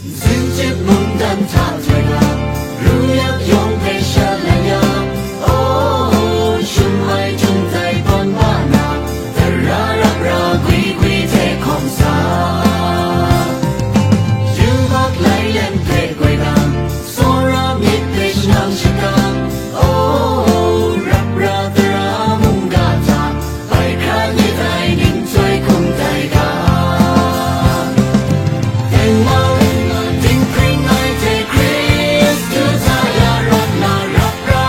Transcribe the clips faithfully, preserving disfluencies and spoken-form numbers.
Zinjip mungdan hta htoi na, ru yak yawng hpe shalai ya, oh, shum ai jung tai tawn wa na, tara rap ra gwi gwi hte hkawm sa. Yubak lai lem hpe goi na, tsawra myit hpe shangang shakang, oh, rap ra tara mungga hta, bai hkra ni tai ning chyoi hkum tai ga. Tengmang, dinghpring ai hte Hkristu hta ya rawt na rap ra,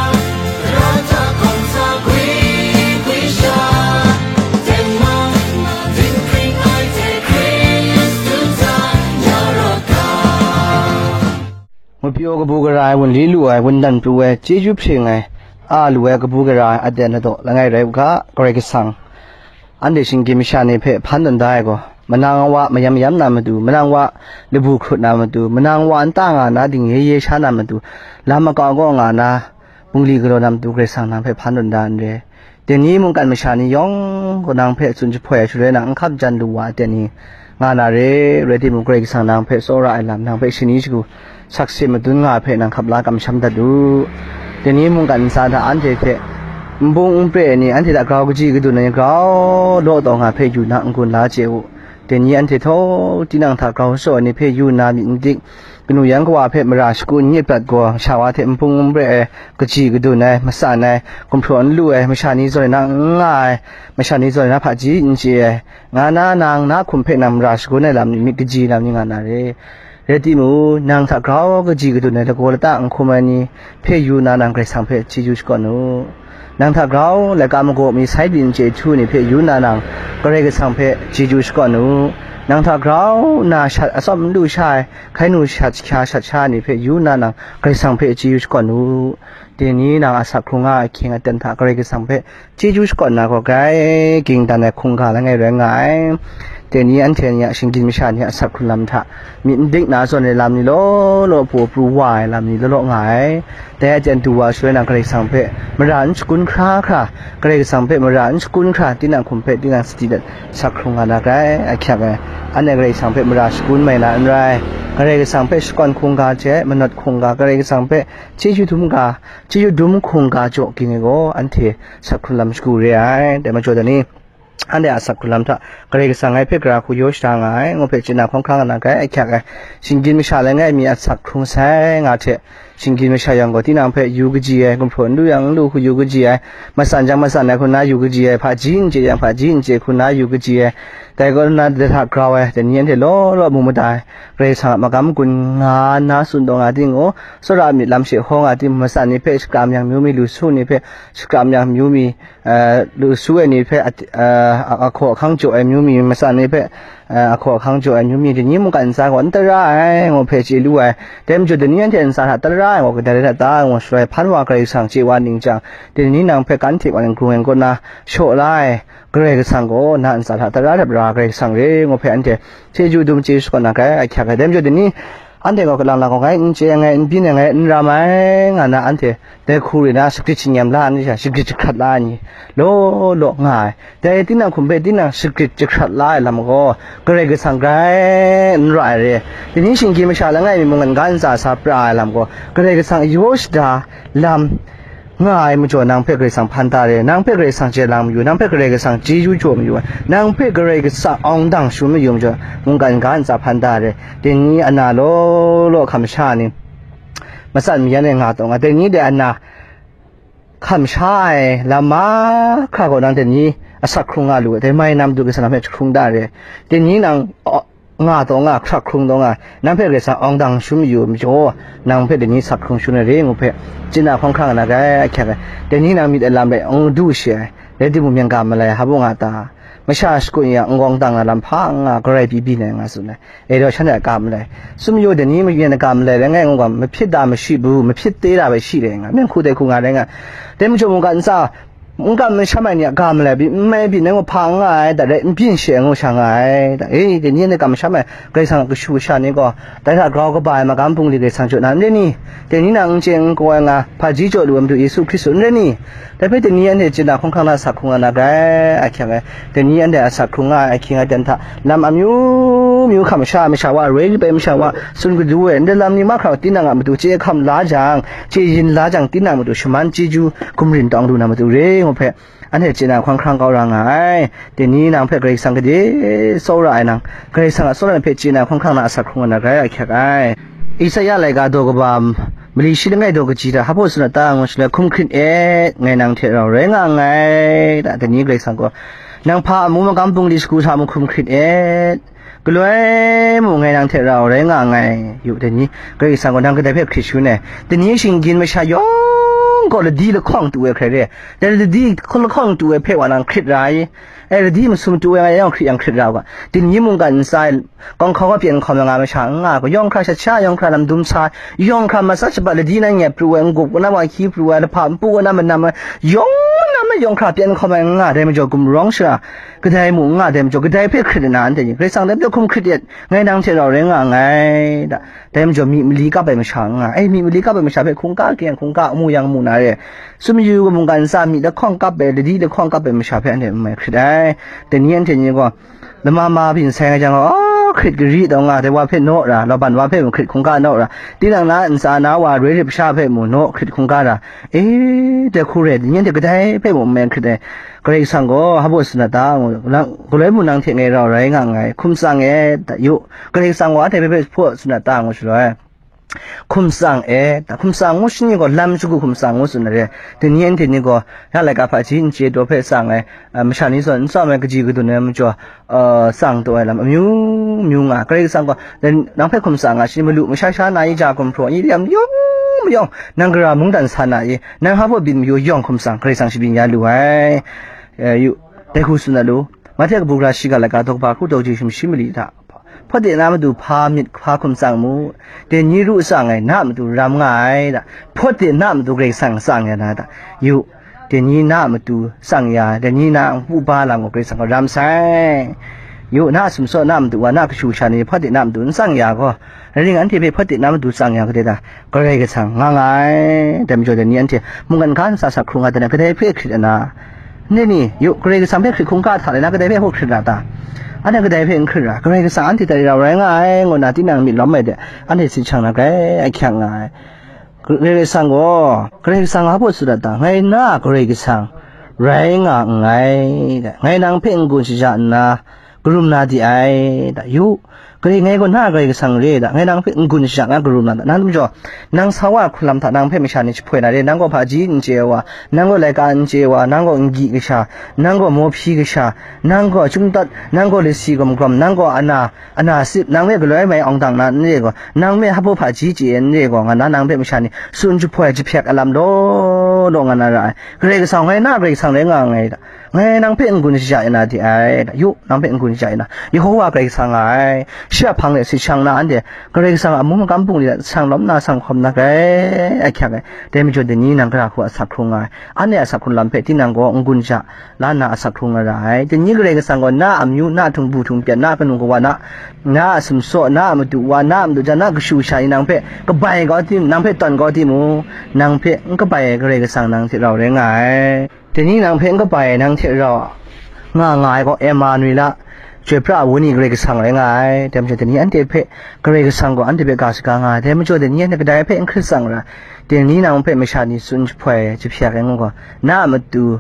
ra hta hkawm sa gwi gwi sha. Tengmang, dinghpring ai hte Hkristu hta ya rawt ga. Ngupyaw kabu gara ai, wunli lu ai, wundan pru ai, chyeju hpring ai, a lu ai kabu gara ai, aten ladaw langai rai u ga, Karai Kasang. Anhte shinggyim masha ni hpe hpan tawn da ai gaw, manang wa mayam yam na matu, manang wa labu hkrut na matu, manang wa nta nga na dingye ye sha na matu, lam makau kaw nga na, bungli galaw na matu Karai Kasang nang hpe hpan tawn da n re. Dai ni mungkan masha ni yawng gaw nang hpe tsun jahpoi ai shaloi na, n hkap jan lu wa ai aten ni nga na re, rai timung, Karai Kasang nang hpe tsawra ai lam, nang hpe shani shagu sakse madun nga ai hpe nang hkap la kamsham dat u. Dai ni mungkan ntsa hta anhte hte n bung n pre ai ni, anhte hta grau kaji kadun ai ni, grau law taw nga hpe yu na n-gun la chye u. Dai ni anhte htaw tinang hta grau shaw ai ni hpe yu nna myit n dik, kanu yan kawa hpe mara shagun n myit prat gaw, sha wa hte n bung n pre ai, kaji kadun ai, matsan ai, gumhpraw n lu ai, masha ni zawn e na n nga ai, masha ni zawn e na hpaji n chye ai, nga na nang na hkum hpe nang mara shagun ai lam ni, myit kaji lam ni nga na re. Rai timung, nang hta grau kaji kadun ai, lagaw lata n hkum ai ni hpe yu na nang Karai Kasang hpe chyeju shakawn u. Nang hta grau laika magaw mi sai byin chye htu ni hpe yu na nang Karai Kasang hpe chyeju shakawn u. Nang hta grau na shat atsawm n lu sha ai, hkai nu shat hkya shat sha ni hpe yu na nang Karai Kasang hpe chyeju shakawn u. Dai ni nang asak hkrung nga ai ahkying aten hta Karai Kasang hpe chyeju shakawn na gaw grai ging dan ai hkungga langai rai nga ai. Dai ni anhte ni a shinggyim masha ni a asak hkrung lam hta myit n dik na zawn ai lam ni law law pru pru wa ai lam ni law law nga ai. Dai aten du wa shaloi na Karai Kasang hpe mara n shagun hkra hkra, Karai Kasang hpe mara n shagun hkra, tinang hkum hpe tinang sadi dat asak hkrung nga na grai ahkyak ai. Anhte Karai Kasang hpe mara shagun mai na n rai. Karai Kasang hpe shakawn hkungga hte manawt hkungga, Karai Kasang hpe chyeju dum ga, chyeju dum hkungga jaw ging ai gaw, anhte asak hkrung lam shagu re ai. Dai majaw dai ni, anhte a asak hkrung lam hta Karai Kasang ngai hpe gara hku yaw shada nga ai, ngu hpe chye na hkawng hkra nga na grai ahkyak ai. Shinggyim masha langai mi a asak hkrung sai nga hte, shinggyim masha yang gaw, tinang hpe yu kaji ai, gumhpraw n lu yang n lu hku yu kaji ai, matsan jang matsan ai hku nna yu kaji ai, hpaji n chye yang hpaji n chye hku nna yu kaji ai, dai gaw nna dai hta grau ai, dai ni anhte law law mu mada ai, Karai Kasang a magam gun nga nna tsun taw nga timung, tsawra myit lam she hkaw nga timung, matsan ni hpe shakram yang amyu mi, lu su ni hpe shakram yang amyu mi, eh, lu su ai ni hpe at-, eh, ahkaw ahkang jaw ai amyu mi, matsan ni hpe, eh, ahkaw ahkang jaw ai amyu mi, dai ni mungkan ntsa gaw n tara ai, ngu hpe chye lu ai. Dai majaw, dai ni anhte ntsa hta tara ai gaw, kadai rai hta ta, ngu shaloi, hpan wa Karai Kasang chye wa ning jang, dai ni nang hpe kan hte wa n-gun ai kaw na shaw la ai Karai Kasang gaw, na ntsa hta tara hta ra Karai Kasang re, ngu hpe anhte chyeju dum chyeju shakawn na grai ahkyak ai. Dai majaw, dai ni anhte gaw kalang lang gaw ngai n chye ai, ngai n byin ai, ngai n ram ai, nga na anhte dai hku re na shagrit shingnyam la ai ni sha, shagrit jahkrat la ai ni law law nga ai. Dai tinang hkum hpe tinang shagrit jahkrat la ai lam gaw, Karai Kasang grai n ra ai re. Dai ni shinggyim masha langai mi mungkan ga ntsa sa pra ai lam gaw, Karai Kasang yaw shada lam nga ai majaw, nang hpe Karai Kasang hpan da re, nang hpe Karai Kasang chye lang mayu, nang hpe Karai Kasang chyeju jaw mayu, nang hpe Karai Kasang awng dang shangun mayu majaw, mungkan ga ntsa hpan da re. Dai ni ana law law hkam sha ni, matsan mayan e nga taw nga, dai ni dai ana hkam sha ai lam mahkra gaw nang dai ni asak hkrung nga lu ai, dai mai na matu Karai Kasang nang hpe jahkrung da re. Dai ni nang, aw, nga taw nga, hkrak hkrung taw nga, nang hpe Karai Kasang awng dang shangun mayu majaw, nang hpe dai ni asak hkrung shangun ai re, ngu hpe chye na hkawng hkra nga na grai ahkyak ai. Dai ni nang myit ai lam rai n du shi ai, rai timung, myit ga malai hpa nga ta? Masha shakut ya n-gawng dang na lam hpa nga, garai pyi byin ai nga tsun ai. E daw shanhte a ga malai. Sum yu dai ni mayen a ga malai rai ngai ngu ga, mahpyit da mashi bu, mahpyit te da bai shi rai nga, myen hku dai hku nga rai nga. Dai majaw mungkan ntsa, mungkan masham ai ni a ga malai pyi, n mai pyi, nang hpa n nga ai, da rai n byin she ai ngu sha nga ai. Da, e, dai ni a ga masham ai, Karai Kasang a kashu kasha ni gaw, dai hta grau kaba ai magam bungli Karai Kasang jaw na n re ni? Dai ni nang n chye n kau ai nga, hpaji jaw lu ai Madu Yesu Hkristu n re ni? Dai hpe dai ni anhte chye na hkawng hkra na asak hkrung nga na grai ahkyak ai. Dai ni anhte asak hkrung nga ai ahkying aten hta lam amyu Myu hkam sha, masha wa, roi rai masha wa, sun kadu e, ndai lam ni mahkra tinang a matu chye hkam la jang, chye yin la jang, tinang a matu shaman chyeju gumrin tawng lu na matu re, ngu hpe, anhte chye na hkawng hkrang kau ra nga ai. Dai ni nang hpe Karai Kasang gade tsawra ai nang, Karai Kasang a tsawra ai hpe chye na hkawng hkrang na asak hkrung ai na rai ahkyak ai. Isaya laika daw kaba mali shi langai daw kaji hta, hpa tsun a ta ngu shaloi, hkum hkrit et, ngai nang hte rau rai nga nngai, da, dai ni Karai Kasang gaw, nang hpa amu magam bungli shagu hta mu hkum hkrit et, galoi mu ngai nang hte rau rai nga nngai. Yu, dai ni Karai Kasang gaw nang kadai hpe hkrit shangun ai? Dai ni shinggyim masha yawng gaw ladi lahkawng tu ai hkrai re, dai ladi lahkawng tu ai hpe wa nang hkrit ra ai? E, ladi masum tu ai nga yang hkrit yang hkrit ra u ga. Dai ni mungkan ntsa e, kawng hkau wa pyen hkawm ai nga masha n nga ai gaw, yawng hkra shat sha, yawng hkra lam dum sa, yawng hkra matsat shabat ladi na nyep pru ai, n-gup kaw na wa hkyi pru ai, lahpa npu kaw na manam ai, yawng manam ai, yawng hkra pyen hkawm ai n nga ai, dai majaw gumrawng shara kadai mu n nga ai, dai majaw kadai hpe hkrit ai na, anhte ni Karai Kasang dai majaw hkum hkrit yet, ngai nang hte rau rai nga nngai, da. Dai majaw myi mali kap ai masha n nga ai, myi mali kap ai masha hpe hkungga hkyeng hkungga amu yang mu na re, sumyu mungkan ntsa myi lahkawng kap ai, ladi lahkawng kap ai masha hpe anhte n mai hkrit ai. Dai ni anhte ni gaw, lama ma byin sai nga jang, aw, hkrit gari taw nga, dai wa hpe naw ra, laban wa hpe mung hkrit hkungga naw ra, tinang na ntsa na wa roi rit masha hpe mung naw hkrit hkungga ra, e, dai hku re, dai ni anhte kadai hpe mung n mai hkrit ai. Karai Kasang gaw, hpa tsun a ta ngu, nang, galoi mu nang hte ngai rau rai nga nngai, hkum tsang e, da, yu, Karai Kasang gaw anhte hpe hpa tsun a ta ngu shaloi, hkum tsang e, da, hkum tsang ngu shani gaw, lam shagu hkum tsang ngu tsun ai re. Dai ni anhte ni gaw, ya laika hpaji n chye daw hpe tsang ai, a, masha ni zawn n tsawm ai kaji kadun ai majaw, a, tsang taw ai lam amyu myu nga, Karai Kasang gaw, dai nang hpe hkum tsang nga shani, malu masha sha na i, ja gumhpraw i, lam yawng mayawng, nang gara mungdan sa na i, nang hpa byin mayu yawng hkum tsang, Karai Kasang shabyin ya lu ai. E, yu, dai hku tsun na lu, Mahte kabu gara shiga laika daw kaba hku daw ji sumshi mali hta, hpawt de na matu hpa myit hpa hkum tsang mu, dai ni ru tsang ai na a matu ram nga ai, da, hpawt de na a matu Karai Kasang tsang ya na, da, yu, dai ni na a matu tsang ya, dai ni na a npu ba lam gaw Karai Kasang gaw ram sai. Yu, na a sumsaw na a matu wa, na a kashu kasha ni hpawt de na a matu n tsang ya gaw, rai ning anhte hpe hpawt de na a matu tsang ya gade da, Karai Kasang nga nga ai. Dai majaw dai ni anhte mungkan hka ntsa sak hkrung ai, dai na kadai hpe hkrit ai na? Ndai ni, yu, Karai Kasang hpe hkrit hkungga hta le na kadai hpe hkrit ra ta? Anhte kadai hpe n hkrit ra, Karai Kasang anhte hta rau rai nga ai, ngu na tinang myit lawm ai de, anhte sit shang na grai ahkyak nga ai. Karai Kasang gaw, Karai Kasang hpa tsun a ta? Ngai na a Karai Kasang rai nga nngai, da. Ngai nang hpe n-gun shaja nna, karum na de ai, da. Yu, Karai, ngai gaw na a Karai Kasang re, da. Ngai nang hpe n-gun shaja nna karum na, da. Nang majaw, nang sa wa hku lam hta nang hpe masha ni jahpoi na re, nang gaw hpaji n chye wa, nang gaw laika n chye wa, nang gaw n-gyi kasha, nang gaw mawhpyi kasha, nang gaw chyum tawt, nang gaw lasi gawm gawm, nang gaw ana, ana sip, nang hpe galoi mai awng dang na n re gaw, nang hpe hpa hpaji chye n re gaw, nga na nang hpe masha ni tsun jahpoi jahpyak ai lam law law nga na ra ai. Karai Kasang, ngai na a Karai Kasang rai nga nngai, da. Ngai nang hpe n-gun shaja ya na de ai, da. Yu, nang hpe n-gun shaja ya na, Yehowa Karai Kasang nga ai. Shi a hpang de sit shang na, anhte Karai Kasang a amu magam bungli hta sang lawm na, sang hkawm na grai ahkyak ai. Dai majaw dai ni nang gara hku asak hkrung nga ai. Anhte asak hkrung lam hpe tinang gaw n-gun shaja la nna asak hkrung nga ra ai. Dai ni Karai Kasang gaw na a amyu, na a htingbu htingpyan, na a kanu kawa, na, na a sumsaw, na a madu wa, na a madu ja, na a kashu kasha ni nang hpe kabai kau tim, nang hpe tawn kau timung, nang hpe n kabai ai Karai Kasang nang hte rau rai nga ai. Dai ni nang hpe n kabai ai nang hte rau nga nga ai gaw, Emanuela, Chyoi pra ai Wenyi Karai Kasang rai nga ai. Dai majaw, dai ni anhte hpe Karai Kasang gaw anhte hpe ga saga nga ai. Dai majaw, dai ni anhte kadai hpe n hkrit tsang ra, dai ni nang hpe masha ni tsun jahpoi jahpyak ai ngu gaw, na a matu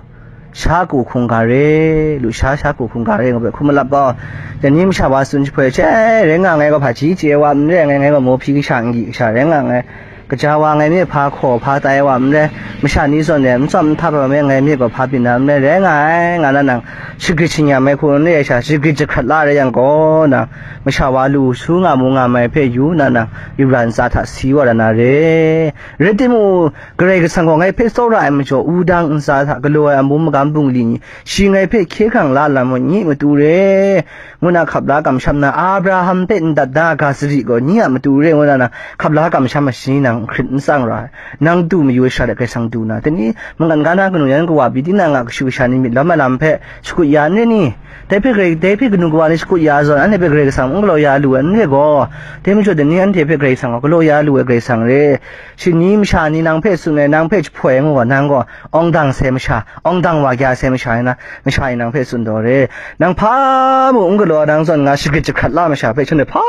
sha ku hkungga re, lusha sha ku hkungga re ngu hpe hkum malap gaw, dai ni masha wa tsun jahpoi she rai nga nngai gaw, hpaji chye wa n re, ngai, ngai gaw mawhpyi kasha, n-gyi kasha rai nga nngai. Kaja wa ngai myit hpa hkaw hpa tai wa n rai, masha ni zawn e n tsawm n htap ai wa me, ngai myit gaw hpa byin na n rai, rai nga ai, nga na nang, shagrit shingyan ai hku n re ai sha, shagrit jahkrat la rai yang gaw, nang masha wa lu su nga mu nga mai hpe yu na nang, yu ra ntsa hta si wa ra na re. Rai timung, Karai Kasang gaw ngai hpe tsawra ai majaw, wudang ntsa hta galaw ai amu magam bungli ni, shi ngai hpe hkye hkrang la lam ngu, nye matu re, ngu na hkap la kamsham na, Abraham hpe ndat da ga sari gaw, nye a matu re, ngu na nang hkap la kamsham ai shi nang, hkrit n tsang ra ai. Nang du mayu ai shara de Karai Kasang du na, dai ni mungkan ga na kanu yan kawa pyi, tinang a kashu kasha ni myit lawm ai lam hpe shakut ya n re ni? Dai hpe Karai, dai hpe kanu kawa ni shakut ya zawn, anhte hpe Karai Kasang n galaw ya lu ai n re gaw, dai majaw dai ni anhte hpe Karai Kasang gaw galaw ya lu ai Karai Kasang re. Shani masha ni nang hpe tsun ai, nang hpe jahpoi ai ngu gaw, nang gaw awng dang sai masha, awng dang wa kya sai masha ni na, masha ni nang hpe tsun taw re. Nang hpa mung n galaw, nang zawn nga shagrit jahkrat la masha hpe shanhte hpa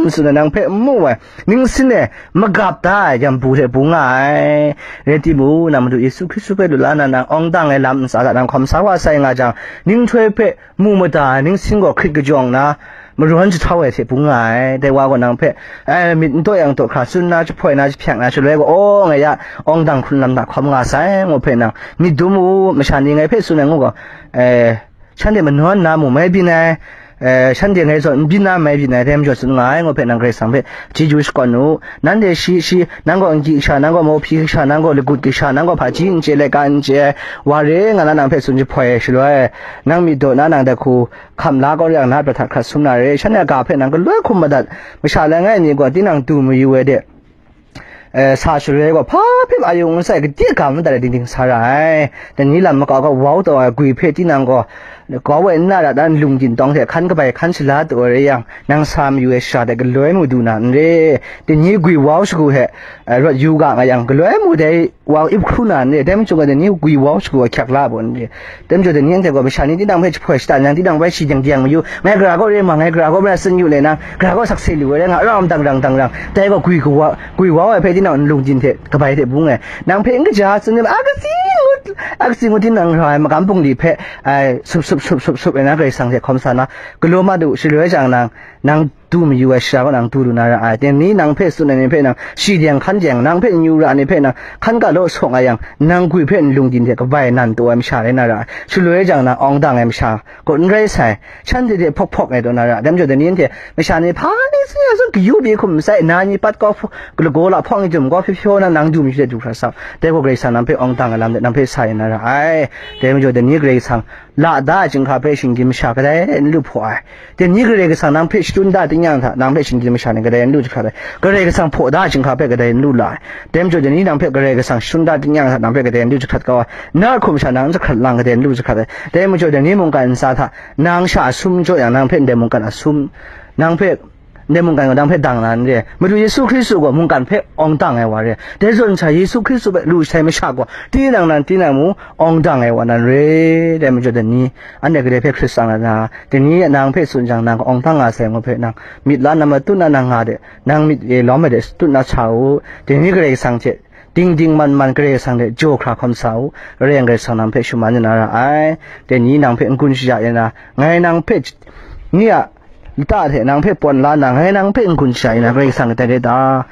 n tsun ai, nang hpe n mu ai, ningsin e magap da ai yambu hte bung nga ai. Rai timung, nang Madu Yesu Hkristu hpe lu la na, nang awng dang ai lam ntsa hta nang hkawm sa wa sai nga jang, ninghtoi hpe mu mada ai ningsin gaw hkrit kajawng na, marawn jahtau ai hte bung nga ai. Dai wa gaw nang hpe, ai, myit n taw yang taw hkra, tsun na, jahpoi na, jahpyak na, shaloi gaw, aw, ngai ya, awng dang hkrun lam hta hkawm nga sai, ngu hpe nang myit dum u. Masha ni ngai hpe tsun ai ngu gaw, eh, shanhte manawn na mu mai byin ai, eh, shanhte ngai zawn n byin na mai byin ai, dai majaw tsun nga ai, ngu hpe nang Karai Kasang hpe chyeju shakawn u. Nanhte shi, shi, nang gaw n gyi kasha, nang gaw mawhpyi kasha, nang gaw lagut kasha, nang gaw hpaji n chye, laika n chye ai, wa re nga na nang hpe tsun jahpoi ai shaloi, nang myit daw na nang dai hku hkam la kau yang, na prat hta hkrat sum na re. Shanhte a ga hpe nang galoi hkum madat, masha langai ni gaw tinang du mayu ai de, eh, sa shaloi gaw, hpa hpe a yung n sai, gade ga mada de ding ding sa ra ai. Dai ni lam makau ga wau taw ai gwi hpe tinang gaw, kau ai n na ra dan lung dintawng hte hkan kabai hkan shala taw ai rai yang, nang sa mayu ai sha de galoi mu du na n re. Dai ni gwi wau shagu hte, eh, rawt yu ga nga yang, galoi mu dai wau ip hkru na n re. Dai majaw gaw dai ni gwi wau shagu ahkyak la ai baw n re. Dai majaw dai ni anhte gaw masha ni tinang hpe jahpoi shada nang, tinang bai shi deng deng mayu, ngai gara gaw re ma, ngai gara gaw re ma, tsun yu le nang, gara gaw sakse lu ai rai nga, aram dang rang dang rang, dai gaw gwi kawa, gwi wau ai hpe tinang nlung din hte kabai hte bung ai, nang hpe n kaja tsun ai, a katsi ngut, a katsi ngut tinang ra ai magam bungli hpe, ai, sup sup sup sup sup ai na Karai Kasang hte hkawm sa na, galaw mat u, shaloi jang nang, nang du mayu ai sha gaw nang du lu na ra ai. Dai ni nang hpe tsun ai ni hpe nang shi deng hkan deng, nang hpe n yu ra ai ni hpe nang hkan ga law sawng ai yang, nang gwi hpe nlung din hte kabai nan taw ai masha rai na ra ai. Shaloi jang nang awng dang ai masha gaw n rai sai, shanhte hte hpawk hpawk ai taw na ra ai. Dai majaw dai ni hte masha ni hpa ni tsun ya tsun, kayu pyi hkum n sai, na ni pat kau hpu-, lagaw la hpawng ni jum gaw hpyaw hpyaw na nang du mayu hte du hkra sa u. Dai gaw Karai Kasang nang hpe awng dang ai lam de nang hpe sa yu na ra ai. Dai majaw dai ni Karai Kasang la da ai chyinghka hpe shinggyim masha kadai n lu hpaw ai. Dai ni Karai Kasang nang hpe shadun da ai tingnyang hta, nang hpe shinggyim masha ni kadai n lu jahkrat ai. Karai Kasang hpaw da ai chyinghka hpe kadai n lu la ai. Dai majaw dai ni nang hpe Karai Kasang shadun da ai tingnyang hta, nang hpe kadai n lu jahkrat kau ai. Na a hkum sha nang n jahkrat lang kadai n lu jahkrat ai. Dai majaw dai ni mungkan ntsa hta, nang sha a sum jaw yang, nang hpe ndai mungkan a sum, nang hpe ndai mungkan gaw nang hpe dang na n re. Madu Yesu Hkristu gaw mungkan hpe awng dang ai wa re. Dai zawn sha Yesu Hkristu hpe lu sai masha gaw, tinang nan tinang mu awng dang ai wa nan re. Dai majaw dai ni, anhte kadai hpe hkrit tsang na, dai ni nang hpe tsun jang, nang awng dang nga sai ngu hpe nang myit la na matut na nang nga de, nang myit e lawm ai de tut na sa u. Dai ni Karai Kasang hte ding ding man man Karai Kasang hte jaw hkra hkawm sa u. Karai Kasang nang hpe shaman yu na ra ai. Dai ni nang hpe n-gun shaja ya na, ngai nang hpe, ni a lata hte nang hpe pawn la na, ngai nang hpe n-gun shaja ya na, Karai Kasang kadai rai ta?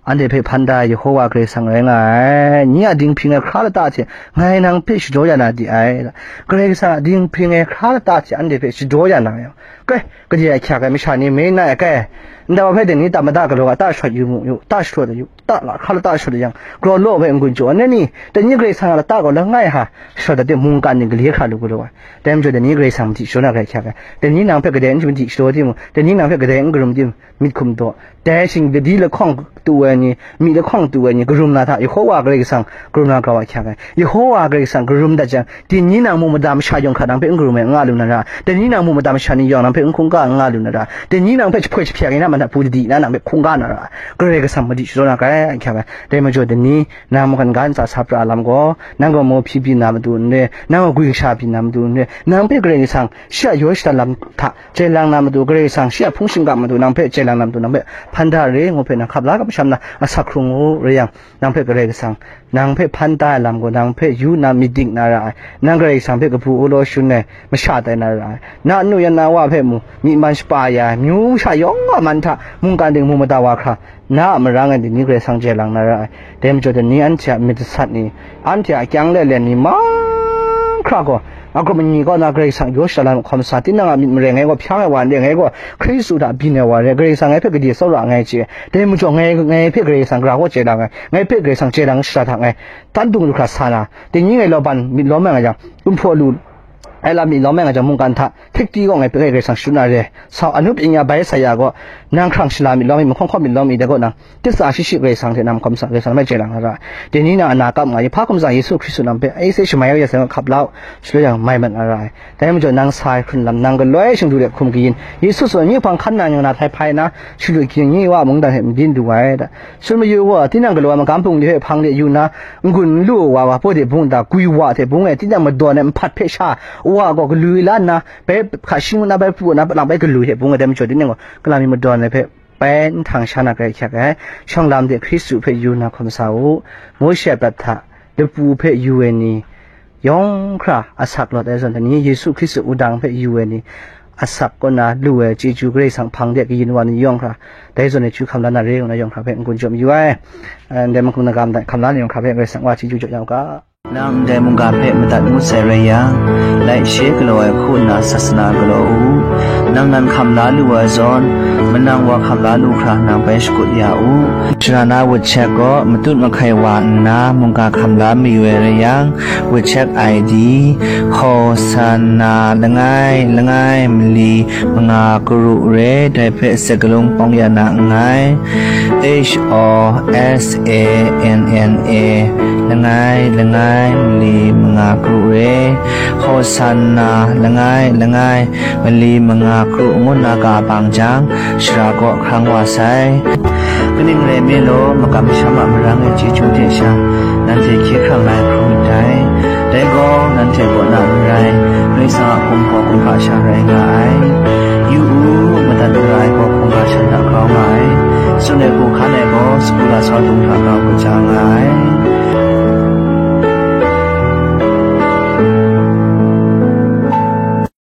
Anhte hpe hpan da ai Yehowa Karai Kasang rai nga ai. Ni a dinghpring ai hkra lata hte ngai nang hpe shajaw ya na di ai. Karai Kasang a dinghpring ai hkra lata hte anhte hpe shajaw ya na yang, kai, kaji a hkyak ai masha ni me na ai, kai, ndai wa hpe dai ni ta mada galaw ga ta shawt yu mu yu, ta shadaw yu, ta la hkra lata shadaw yang, galaw law hpe n-gun chyaw ai ni? Dai ni Karai Kasang a lata gaw langai ha shadaw dat de, mungkan ni gale hkra lu galaw ai. Dai majaw dai ni Karai Kasang madi shadaw na hkra hkyak ai. Dai ni nang hpe kadai n madi shadaw timung, dai ni nang hpe kadai n karum timung, myit hkum daw. Dai shing dadi lahkawng tu ai ni, myi lahkawng tu ai ni, karum na hta, Yehowa Karai Kasang karum na grau a hkyak ai. Yehowa Karai Kasang karum dat jang, dai ni nang mu mada masha yawng hkra nang hpe n karum ai, n nga lu na ra. Dai ni nang mu mada masha ni yawng nang hpe n hkungga n nga lu na ra. Dai ni nang hpe jahpoi jahpyak ai na, man hta pudadi na nang hpe hkungga na ra. Karai Kasang madi shadaw na hkra hkyak ai. Dai majaw dai ni, nang mungkan ga ntsa sa pra lam gaw, nang gaw mawhpyi byin na matu n re, nang gaw gwi kasha byin na matu n re, nang hpe Karai Kasang shi a yaw shada lam hta jai lang na matu, Karai Kasang shi a hpung shingkang matu, nang hpe jai lang na matu, nang hpe hpan da re, ngu hpe nang hkap la hkap masham na asak hkrung u, rai yang, nang hpe Karai Kasang, nang hpe hpan da ai lam gaw, nang hpe yu nna myit dik na ra ai. Nang Karai Kasang hpe kabu u law shun ai masha tai na ra ai. Na nu yan na wa hpe mu, myi man shapa ya ai, myu sha yawng a man hta mungkan ding mu mada wa hkra, na a marang e dai ni Karai Kasang jai lang na ra ai. Dai majaw dai ni anhte a myit dasat ni, anhte a kyang le len ni mahkra gaw, a grup ani kaw na Karai Kasang yaw shada lam hkawm sa, tinang a myit mare ngai gaw hpyang ai wa n re, ngai gaw Hkristu hta byin ai wa n re, Karai Kasang ngai hpe gade tsawra ngai chye ai. Dai majaw ngai, ngai hpe Karai Kasang gara gaw chye lang ai, ngai hpe Karai Kasang chye lang shada hta ngai tan dung lu hkra sa na, dai ni ngai law ban myit lawm ai nga yang, kumhpaw lu Ai lam mi lawm ai nga jang mungkan hta, htikti gaw ngai hpe Karai Kasang shadut na re. Sau anu pyi nga bai saya gaw, nang hkrang shala mi lawm mi, mahkawng hkawm mi lawm mi, dai gaw nang, titsa shi shi Karai Kasang hte nang hkawm sa, Karai Kasang mai chye lang na ra. Dai ni na ana kap nga, hpa hkum tsang Yesu Hkristu nang hpe, ai se shamai ya sai khap lau, shaloi yang mai mat na ra ai. Dai majaw nang sa ai hkrun lam, nang galoi shingdu de hkum kayin, Yesu tsun ni hpang hkan na nyang na htai hpai na, shingdu kayin ni wa mungdan hte madin du ai da. Tsun mayu gaw, tinang galaw ai magam hpung ni hpe hpang de yu na, n-gun n lu wa wa, pawde bung nta, gwi wa hte bung e, tinang madawn ai nhpat hpe sha, wa gaw galwi la nna, bai hka shi ngu na, bai pru na, lang bai galwi hte bung e, dai majaw tinang gaw, kalam mi madawn ai hpe, bai nhtang sha na grai hkyak ai, shawng lam de Hkristu hpe yu na hkawm sa u, Mawshe a prat hta, lapu hpe yu ai ni, yawng hkra asak lawt ai zawn, dai ni Yesu Hkristu wudang hpe yu ai ni, asak kaw na lu ai chyeju Karai Kasang hpang de kayin wa ni yawng hkra, dai zawn e chyu hkam la na re, ngu na yawng hkra hpe n-gun jaw mayu ai. Ndai mungkan magam hta hkam la ni yawng hkra hpe Karai Kasang wa chyeju jaw ya u ga. Nang ndai mungga hpe madat ngut sai rai yang, laishe galaw ai hku nna sasana galaw u. Nang nan hkam la lu ai zawn, manang wa hkam la lu hkra nang bai shakut ya u. Shara na wut chek gaw matut mahkai wa nna mungga hkam la mayu ai rai yang, wut chek I D, Hosanna langai langai mali manga karu re, dai hpe sakalung pawng ya na nngai. H O S A N N A, langai langai mali manga karu re, Hosanna langai langai mali manga karu ngu na ga bang jang, shara kaw hkrang wa sai. Kaning rai nme law, makam masham a marang e chyeju hte sha, nanhte hkye hkrang la ai hkrum myit dai. Dai gaw, nanhte kaw na n rai, Karai Kasang a hkum gaw hkungga sha rai nga ai. Yu u, madat mara ai gaw hkungga sha hta grau nga ai. Tsun ai hku hkan ai gaw, sagu lasau dung hta grau kaja nga ai.